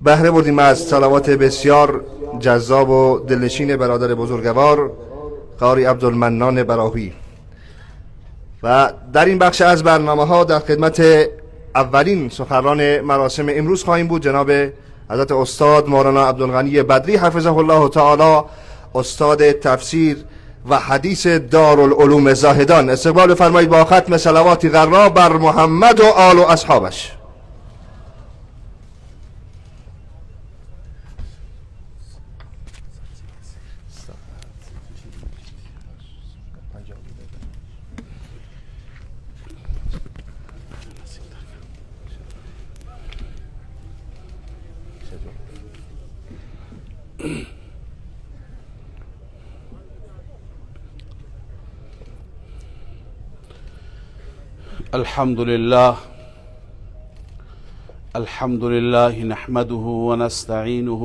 بهره بردیم از صلوات بسیار جذاب و دلنشین برادر بزرگوار قاری عبدالمنان براهی. و در این بخش از برنامه ها در خدمت اولین سخنران مراسم امروز خواهیم بود، جناب حضرت استاد مولانا عبدالغنی بدری حفظه الله تعالی، استاد تفسیر و حدیث دارالعلوم زاهدان. استقبال بفرمایید با ختم صلوات غرا بر محمد و آل و اصحابش. الحمد لله، الحمد لله نحمده ونستعينه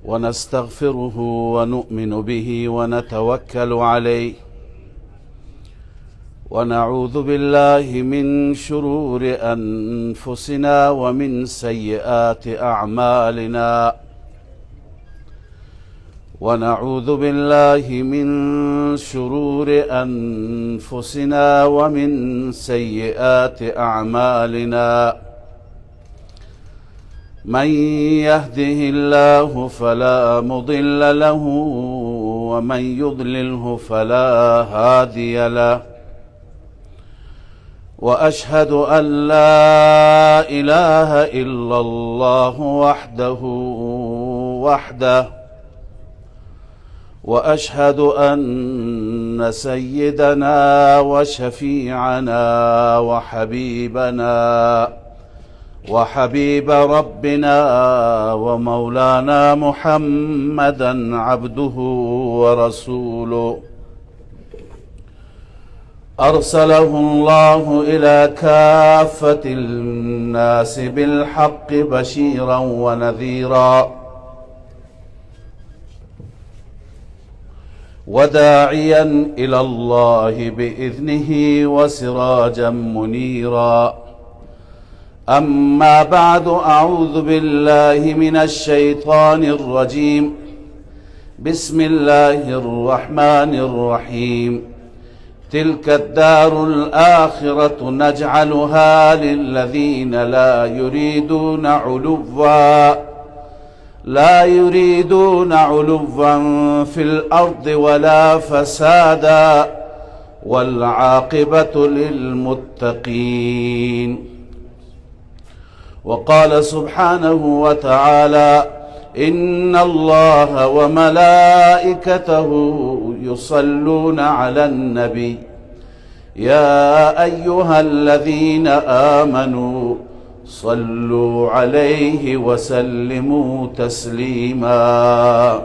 ونستغفره ونؤمن به ونتوكل عليه ونعوذ بالله من شرور أنفسنا ومن سيئات أعمالنا ونعوذ بالله من شرور أنفسنا ومن سيئات أعمالنا من يهده الله فلا مضل له ومن يضلله فلا هادي له وأشهد أن لا إله إلا الله وحده وأشهد أن سيدنا وشفيعنا وحبيبنا وحبيب ربنا ومولانا محمدا عبده ورسوله أرسله الله إلى كافة الناس بالحق بشيرا ونذيرا وداعيا إلى الله بإذنه وسراجا منيرا. أما بعد، أعوذ بالله من الشيطان الرجيم. بسم الله الرحمن الرحيم. تلك الدار الآخرة نجعلها للذين لا يريدون علوا في الأرض ولا فسادا والعاقبة للمتقين. وقال سبحانه وتعالى: إن الله وملائكته يصلون على النبي يا أيها الذين آمنوا صلوا عليه وسلموا تسليما.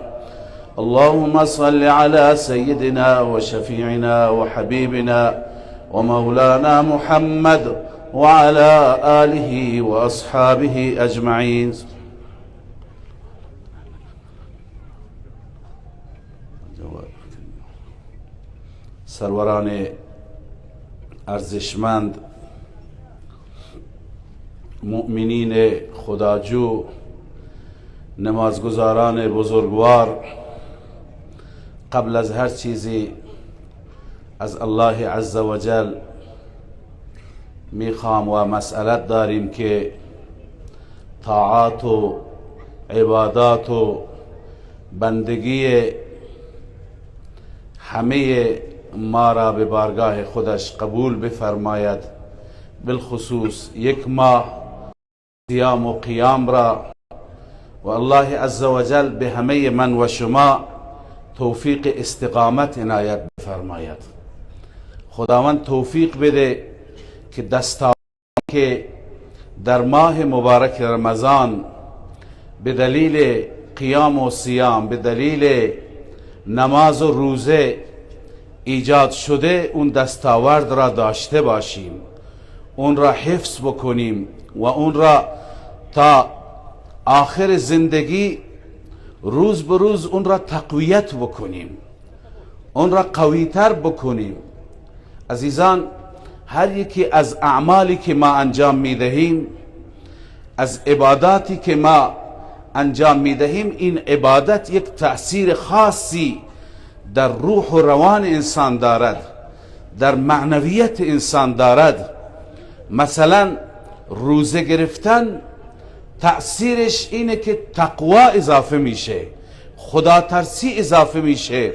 اللهم صل على سيدنا وشفيعنا وحبيبنا ومولانا محمد وعلى آله وأصحابه أجمعين. سروران ارزشمند، مؤمنین خداجو، نمازگزاران بزرگوار، قبل از هر چیزی از الله عز وجل میخوام و مسئلت داریم که طاعات و عبادات و بندگی همه ما را به بارگاه خودش قبول بفرماید، بالخصوص یک ماه صیام و قیام را، و الله عز وجل به همه من و شما توفیق استقامت عنایت بفرماید. خداوند توفیق بده که دستاوردی که در ماه مبارک رمضان به دلیل قیام و صیام، به دلیل نماز و روزه ایجاد شده، اون دستاورد را داشته باشیم، اون را حفظ بکنیم و اون را تا آخر زندگی روز به روز اون را تقویت بکنیم، اون را قویتر بکنیم. عزیزان، هر یکی از اعمالی که ما انجام میدهیم از عباداتی که ما انجام میدهیم، این عبادت یک تأثیر خاصی در روح و روان انسان دارد، در معنویت انسان دارد. مثلا روزه گرفتن تأثیرش اینه که تقوا اضافه میشه، خدا ترسی اضافه میشه.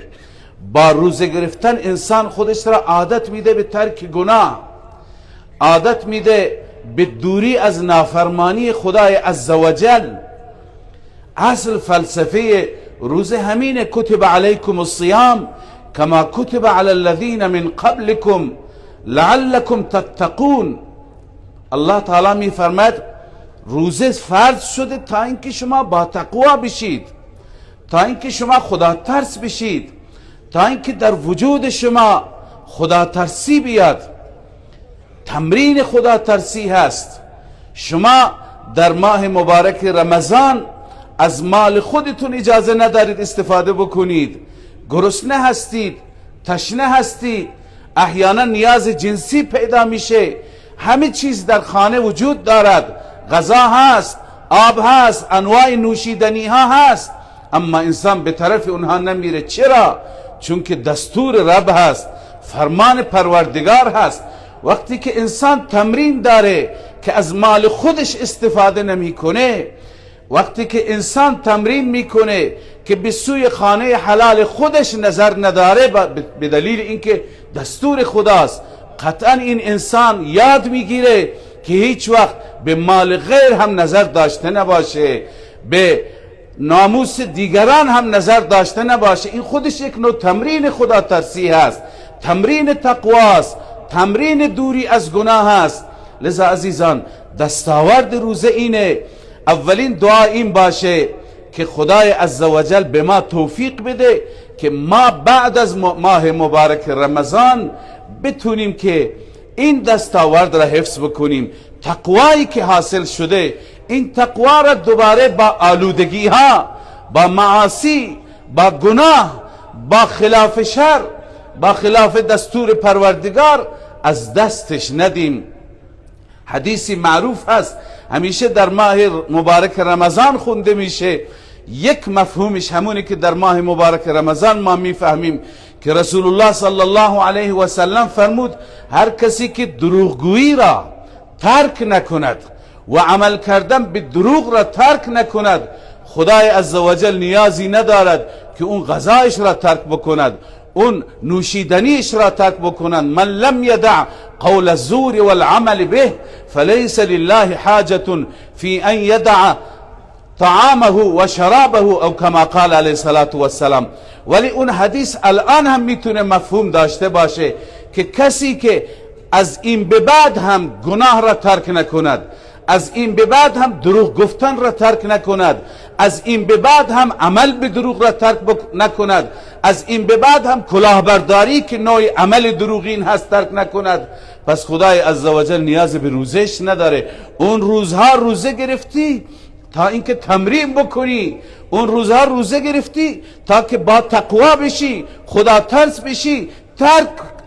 با روزه گرفتن انسان خودش را عادت میده به ترک گناه، عادت میده به دوری از نافرمانی خدای عزوجل. اصل فلسفه روزه همینه، کتب علیکم الصیام کما کتب علی الذین من قبلکم لعلکم تتقون. الله تعالی میفرماد روزه فرض شده تا اینکه شما با تقوا بشید، تا اینکه شما خدا ترس بشید، تا اینکه در وجود شما خدا ترسی بیاد. تمرین خدا ترسی هست. شما در ماه مبارک رمضان از مال خودتون اجازه ندارید استفاده بکنید، گرسنه هستید، تشنه هستید، احیانا نیاز جنسی پیدا میشه، همه چیز در خانه وجود دارد، غذا هست، آب هست، انواع نوشیدنی ها هست، اما انسان به طرف اونها نمیره. چرا؟ چون که دستور رب هست، فرمان پروردگار هست. وقتی که انسان تمرین داره که از مال خودش استفاده نمیکنه، وقتی که انسان تمرین میکنه که به سوی خانه حلال خودش نظر نداره به دلیل اینکه دستور خداست، قطعا این انسان یاد میگیره که هیچ وقت به مال غیر هم نظر داشته نباشه، به ناموس دیگران هم نظر داشته نباشه. این خودش یک نوع تمرین خدا ترسی هست، تمرین تقواست، تمرین دوری از گناه هست. لذا عزیزان دستاورد روزه اینه، اولین دعا این باشه که خدای عزوجل به ما توفیق بده که ما بعد از ماه مبارک رمضان بتونیم که این دستاورد را حفظ بکنیم. تقوایی که حاصل شده، این تقوا را دوباره با آلودگی ها، با معاصی، با گناه، با خلاف شر، با خلاف دستور پروردگار از دستش ندیم. حدیثی معروف هست، همیشه در ماه مبارک رمضان خونده میشه. یک مفهومش همونی که در ماه مبارک رمضان ما میفهمیم که رسول الله صلی الله علیه و سلم فرمود هر کسی که دروغگویی را ترک نکند و عمل کردن به دروغ را ترک نکند، خدای عزوجل نیازی ندارد که اون غذایش را ترک بکند، اون نوشیدنیش را ترک بکنند. من لم یدع قول الزور والعمل به فلیس لله حاجة فی ان یدع طعامه و شرابه او کما قال علیه الصلاة والسلام. ولی اون حدیث الان هم میتونه مفهوم داشته باشه که کسی که از این به بعد هم گناه را ترک نکند، از این به بعد هم دروغ گفتن را ترک نکند، از این به بعد هم عمل به دروغ را ترک نکند، از این به بعد هم کلاهبرداری که نوع عمل دروغین هست ترک نکند، پس خدای عزوجل نیاز به روزش نداره. اون روزها روزه گرفتی تا اینکه تمرین بکنی، اون روزها روزه گرفتی تا که با تقوا بشی، خدا ترس بشی،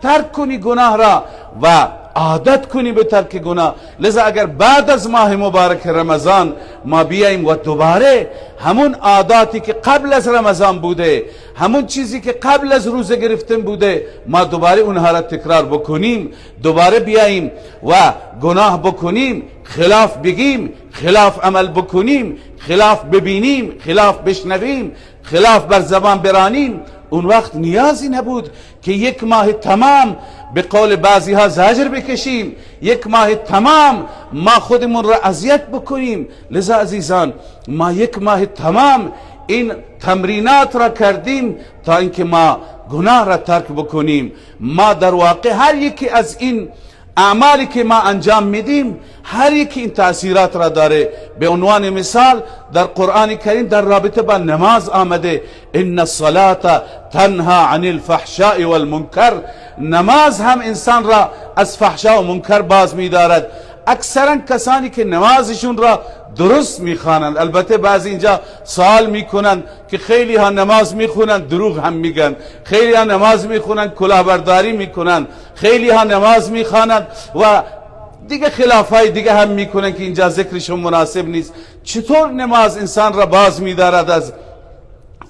ترک کنی گناه را و عادت کنی به ترک گناه. لذا اگر بعد از ماه مبارک رمضان ما بیاییم و دوباره همون عاداتی که قبل از رمضان بوده، همون چیزی که قبل از روزه گرفتن بوده، ما دوباره اونها را تکرار بکنیم، دوباره بیاییم و گناه بکنیم، خلاف بگیم، خلاف عمل بکنیم، خلاف ببینیم، خلاف بشنویم، خلاف بر زبان برانیم، اون وقت نیازی نبود که یک ماه تمام به قول بعضی ها زجر بکشیم، یک ماه تمام ما خودمون را اذیت بکنیم. لذا عزیزان ما یک ماه تمام این تمرینات را کردیم تا اینکه ما گناه را ترک بکنیم. ما در واقع هر یکی از این اعمالی که ما انجام میدیم، هر یکی این تأثیرات را داره. به عنوان مثال در قرآن کریم در رابطه با نماز آمده ان الصلاة تنها عن الفحشاء والمنکر. نماز هم انسان را از فحشا و منکر باز میدارد. اکثرا کسانی که نمازشون را درست میخوانند، البته بعضی اینجا سوال میکنند که خیلی ها نماز میخونند دروغ هم میگن، خیلی ها نماز میخونند کلاهبرداری میکنند، خیلی ها نماز میخوانند و دیگه خلافای دیگه هم میکنن که اینجا ذکرشون مناسب نیست. چطور نماز انسان را باز میدارد از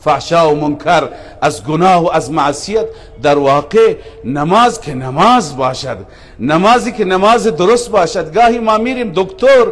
فحشا و منکر، از گناه و از معصیت؟ در واقع نماز که نماز باشد، نمازی که نماز درست باشد. گاهی ما میریم دکتر،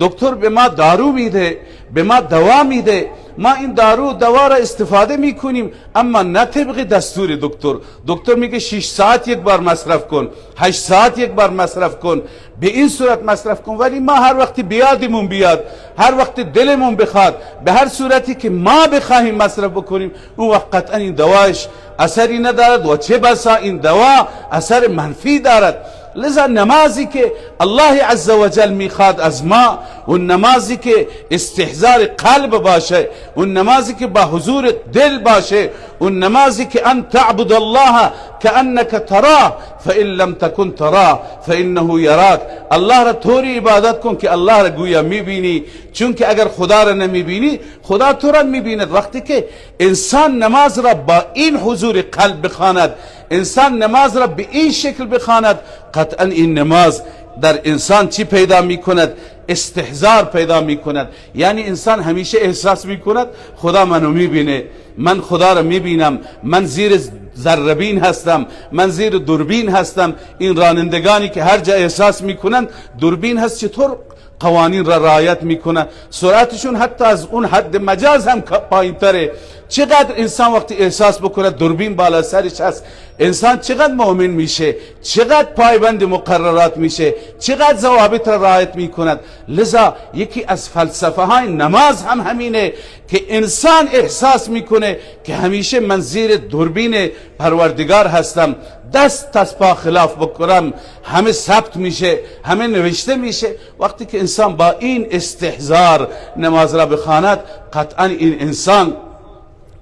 دکتر به ما دارو میده، به ما دوا میده، ما این دارو دوا را استفاده میکنیم، اما نه طبق دستور دکتر. دکتر میگه 6 ساعت یک بار مصرف کن، 8 ساعت یک بار مصرف کن، به این صورت مصرف کن. ولی ما هر وقتی بیادمون بیاد، هر وقت دلمون بخواد، به هر صورتی که ما بخواهیم مصرف بکنیم، اون وقت قطعا این دوایش اثری ندارد و چه بسا این دوا اثر منفی دارد. لذا نمازی که الله عزوجل میخواد از ما، اون نمازی که استحضار قلب باشه، اون نمازی که با حضور دل باشه، اون نمازی که ان تعبد الله كأنك تراه فإن لم تكن تراه فإنه يراك. الله را طوری عبادت کن که الله را گویا میبینی، چون که اگر خدا را نمیبینی خدا تو را میبیند. وقتی که انسان نماز را با این حضور قلب بخواند، انسان نماز را به این شکل بخواند، قطعا این نماز در انسان چی پیدا میکند؟ استحضار پیدا میکند. یعنی انسان همیشه احساس میکند خدا منو میبینه، من خدا را میبینم، من زیر ذره‌بین هستم، من زیر دوربین هستم. این رانندگانی که هر جا احساس میکنند دوربین هست، چطور قوانین را رعایت میکنن، سرعتشون حتی از اون حد مجاز هم پایین تره. چقدر انسان وقتی احساس بکنه دوربین بالا سرش هست، انسان چقدر مؤمن میشه، چقدر پایبند مقررات میشه، چقدر ضوابط را رعایت میکند. لذا یکی از فلسفه های نماز هم همینه که انسان احساس میکنه که همیشه من زیر دوربین پروردگار هستم، دست از پا خلاف بکنم همه ثبت میشه، همه نوشته میشه. وقتی که انسان با این استحضار نماز را بخواند، قطعا این انسان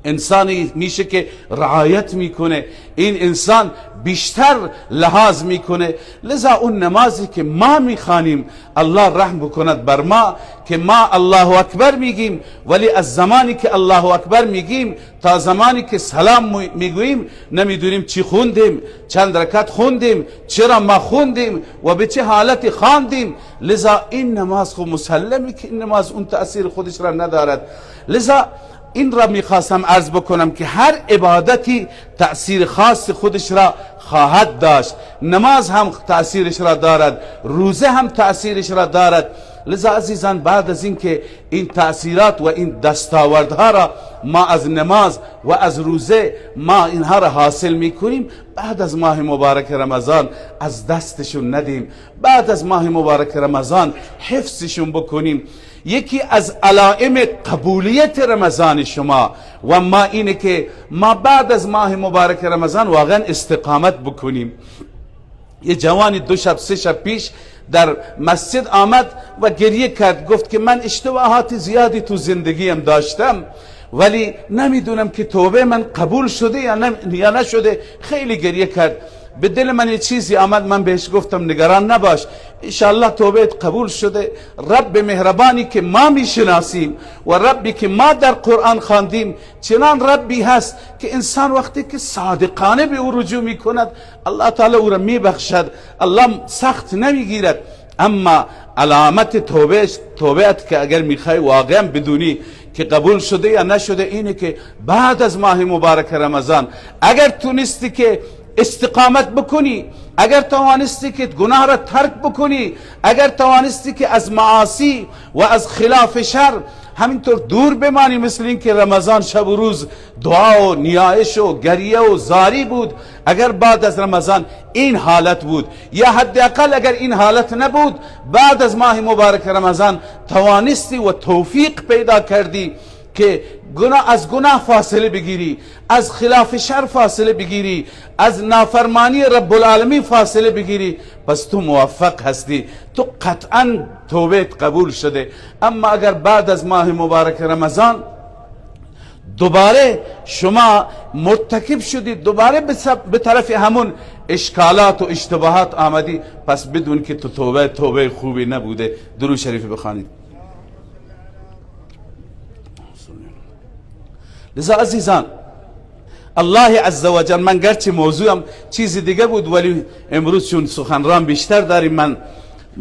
انسانی میشه که رعایت میکنه، این انسان بیشتر لحاظ میکنه. لذا اون نمازی که ما میخوانیم، الله رحم بکند بر ما که ما الله اکبر میگیم، ولی از زمانی که الله اکبر میگیم تا زمانی که سلام میگوییم نمیدونیم چی خوندیم، چند رکعت خوندیم، چرا ما خوندیم و به چه حالتی خواندیم. لذا این نماز خو مسلمه که این نماز اون تأثیر خودش را ندارد. لذا این را میخواستم عرض بکنم که هر عبادتی تأثیر خاص خودش را خواهد داشت. نماز هم تأثیرش را دارد، روزه هم تأثیرش را دارد. لذا عزیزان، بعد از اینکه این تأثیرات و این دستاوردها را ما از نماز و از روزه ما اینها را حاصل میکنیم، بعد از ماه مبارک رمضان از دستشون ندیم، بعد از ماه مبارک رمضان حفظشون بکنیم. یکی از علائم قبولیت رمضان شما و ما اینه که ما بعد از ماه مبارک رمضان واقعا استقامت بکنیم. یه جوانی 2 شب 3 شب پیش در مسجد آمد و گریه کرد، گفت که من اشتباهات زیادی تو زندگیم داشتم، ولی نمیدونم که توبه من قبول شده یا نشده. خیلی گریه کرد. به دل من یه چیزی آمد، من بهش گفتم نگران نباش، انشاءالله توبه قبول شده. رب مهربانی که ما میشناسیم و ربی که ما در قرآن خواندیم چنان ربی هست که انسان وقتی که صادقانه به او رجوع میکند الله تعالی او را میبخشد، الله سخت نمیگیرد. اما علامت توبه که اگر میخوای واقعا بدونی که قبول شده یا نشده، اینه که بعد از ماه مبارک رمضان اگر تونستی که استقامت بکنی، اگر توانستی که گناه را ترک بکنی، اگر توانستی که از معاصی و از خلاف شر همینطور دور بمانی، مثل این که رمضان شب و روز دعا و نیایش و گریه و زاری بود، اگر بعد از رمضان این حالت بود، یا حداقل اگر این حالت نبود، بعد از ماه مبارک رمضان توانستی و توفیق پیدا کردی که از گناه فاصله بگیری، از خلاف شر فاصله بگیری، از نافرمانی رب العالمین فاصله بگیری، پس تو موفق هستی، تو قطعا توبه قبول شده. اما اگر بعد از ماه مبارک رمضان دوباره شما مرتکب شدی، دوباره به طرف همون اشکالات و اشتباهات آمدی، پس بدون که تو توبه خوبی نبوده. درود شریف بخوانید. لذا عزیزان، الله عزوجل، من گرچه موضوعم چیز دیگه بود ولی امروز چون سخنران بیشتر داریم من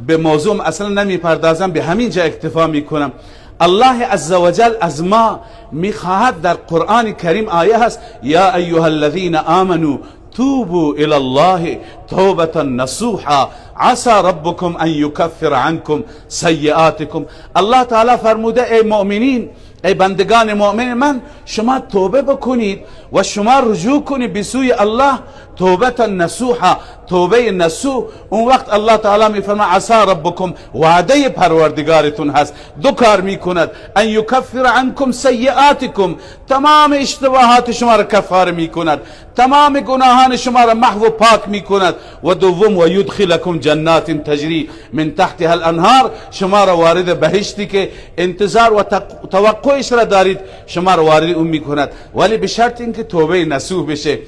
به موضوع اصلا نمیپردازم، به همین جا اکتفا میکنم. الله عزوجل از ما میخواهد، در قرآن کریم آیه هست: یا ایها الذین آمنوا توبوا الی الله توبة نصوحا عسى ربكم ان یکفر عنکم سیئاتکم. الله تعالی فرموده ای مؤمنین، ای بندگان مؤمن من، شما توبه بکنید و شما رجوع کنید به سوی الله توبة نصوحا، توبه نصوح. اون وقت الله تعالی میفرماید عسى ربکم، وعده پروردگارتون هست، دو کار میکند: ان یکفر عنکم سیئاتکم، تمام اشتباهات شما را کفاره میکند، تمام گناهان شما را محو و پاک میکند، و دوم و یدخلکم جنات تجری من تحتها الانهار، شما را وارد بهشتی که انتظار و توقعش را دارید شما را وارد اون میکند، ولی به شرط اینکه توبه نصوح بشه.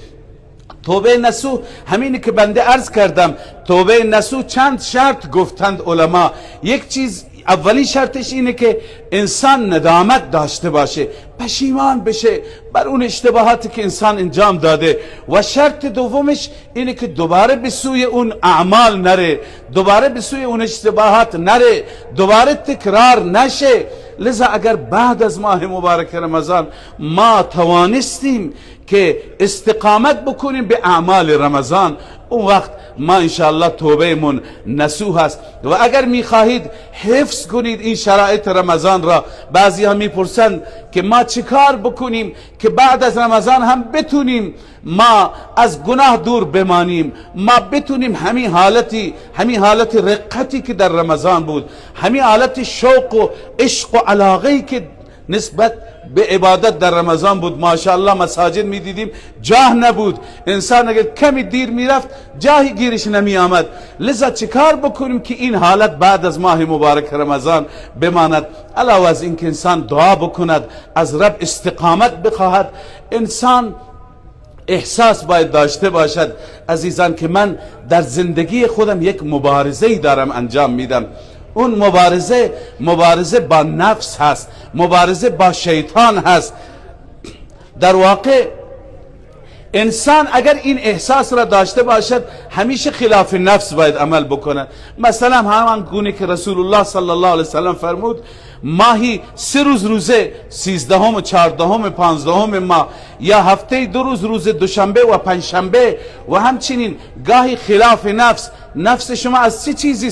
توبه نصوح همینی که بنده عرض کردم. توبه نصوح چند شرط گفتند علما. یک چیز، اولین شرطش اینه که انسان ندامت داشته باشه، پشیمان بشه بر اون اشتباهاتی که انسان انجام داده، و شرط دومش اینه که دوباره به سوی اون اعمال نره، دوباره به سوی اون اشتباهات نره، دوباره تکرار نشه. لذا اگر بعد از ماه مبارک رمضان ما توانستیم که استقامت بکنیم به اعمال رمضان، اون وقت ما انشاءالله توبه من نصوح هست. و اگر میخواهید حفظ کنید این شرایط رمضان را، بعضی ها میپرسند که ما چیکار بکنیم که بعد از رمضان هم بتونیم ما از گناه دور بمانیم، ما بتونیم همین حالت رقتی که در رمضان بود، همین حالت شوق و عشق و علاقه‌ای که نسبت به عبادت در رمضان بود. ماشاءالله مساجد میدیدیم جاه نبود، انسان اگر کمی دیر میرفت جاهی گیرش نمی آمد. لذا چیکار بکنیم که این حالت بعد از ماه مبارک رمضان بماند؟ علاوه از اینکه انسان دعا بکند، از رب استقامت بخواهد، انسان احساس باید داشته باشد عزیزان که من در زندگی خودم یک مبارزه‌ای دارم انجام میدم. اون مبارزه، مبارزه با نفس هست، مبارزه با شیطان هست. در واقع انسان اگر این احساس را داشته باشد همیشه خلاف نفس باید عمل بکنه. مثلا همان گونه که رسول الله صلی الله علیه وسلم فرمود ماهی 3 روز روزه، 13 و 14 و 15 ماه، یا هفته 2 روز روز دوشنبه و پنجشنبه، و همچنین گاهی خلاف نفس. نفس شما از چه چیزی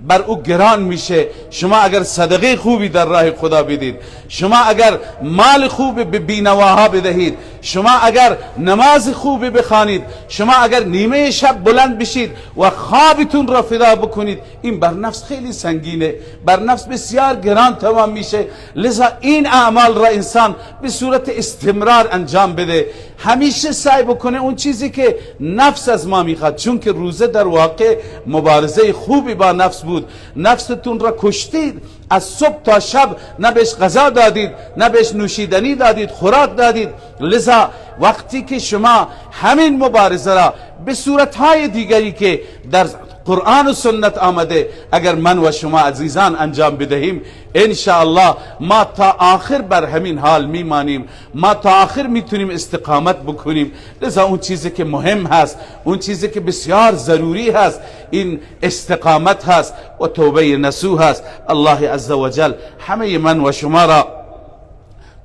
بر او گران میشه؟ شما اگر صدقه خوبی در راه خدا بدید، شما اگر مال خوبی به بینواها بدهید، شما اگر نماز خوبی بخوانید، شما اگر نیمه شب بلند بشید و خوابتون را فدا بکنید، این بر نفس خیلی سنگینه، بر نفس بسیار گران تمام میشه. لذا این اعمال را انسان به صورت استمرار انجام بده، همیشه سعی بکنه اون چیزی که نفس از ما میخواد، چون که روزه در واقع مبارزه خوبی با نفس بود. نفستون را کشتید، از صبح تا شب نه بهش غذا دادید، نه بهش نوشیدنی دادید، خوراک دادید. لذا وقتی که شما همین مبارزه را به صورتهای دیگری که در قرآن و سنت آمده اگر من و شما عزیزان انجام بدهیم، انشاءالله ما تا آخر بر همین حال میمانیم، ما تا آخر میتونیم استقامت بکنیم. لذا اون چیزی که مهم هست، اون چیزی که بسیار ضروری هست، این استقامت هست و توبه نصوح هست. الله عزوجل همه من و شما را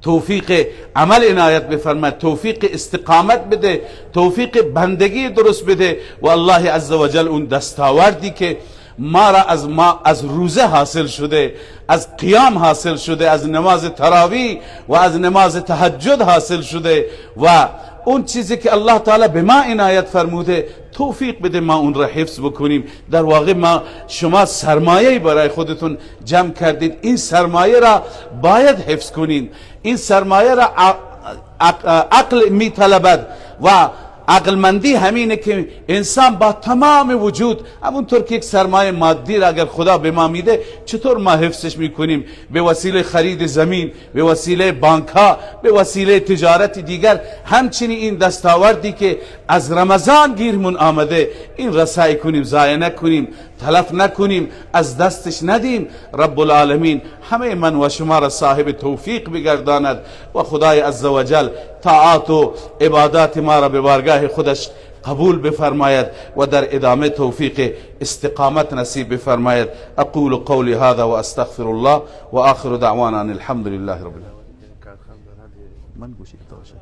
توفیق عمل عنایت بفرماید، توفیق استقامت بده، توفیق بندگی درست بده، و الله عزوجل اون دستاوردی که ما را از روزه حاصل شده، از قیام حاصل شده، از نماز تراویح و از نماز تهجد حاصل شده، و اون چیزی که الله تعالی به ما عنایت فرموده توفیق بده ما اون را حفظ بکنیم. در واقع ما شما سرمایه برای خودتون جمع کردید، این سرمایه را باید حفظ کنید. این سرمایه را عقل میطلبد و عقلمندی همینه که انسان با تمام وجود، همونطور که یک سرمایه مادی را اگر خدا به ما میده چطور ما حفظش میکنیم؟ به وسیله خرید زمین، به وسیله بانک ها، به وسیله تجارت دیگر. همچنین این دستاوردی که از رمضان گیرمون آمده این را سعی کنیم ضایع نکنیم، تلف نکنیم، از دستش ندیم. رب العالمین همه من و شما را صاحب توفیق بگرداند و خدای عزوجل طاعات و عبادات ما را به بارگاه خودش قبول بفرماید و در ادامه توفیق استقامت نصیب بفرماید. اقول قولی هذا و استغفر الله و آخر دعوانا ان الحمد لله رب العالمین. من گوشی باشه.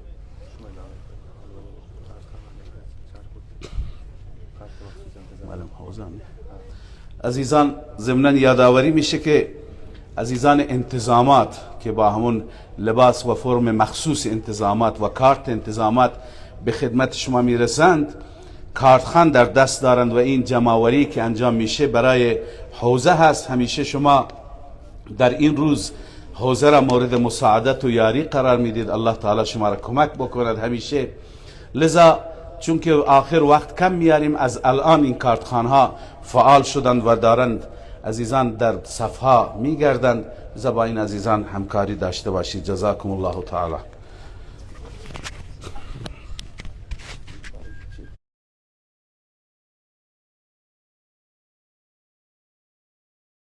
عزیزان، ضمناً یادآوری میشه که عزیزان انتظامات که با همون لباس و فرم مخصوص انتظامات و کارت انتظامات به خدمت شما میرسند، کارتخوان در دست دارند و این جمع‌آوری که انجام میشه برای حوزه هست. همیشه شما در این روز حوزه را مورد مساعدت و یاری قرار میدید. الله تعالی شما را کمک بکند همیشه. لذا چون که آخر وقت کم میاریم، از الان این کارتخوان ها فعال شدند و دارند عزیزان در صفها میگردند. لذا با این عزیزان همکاری داشته باشید. جزاکم الله تعالی.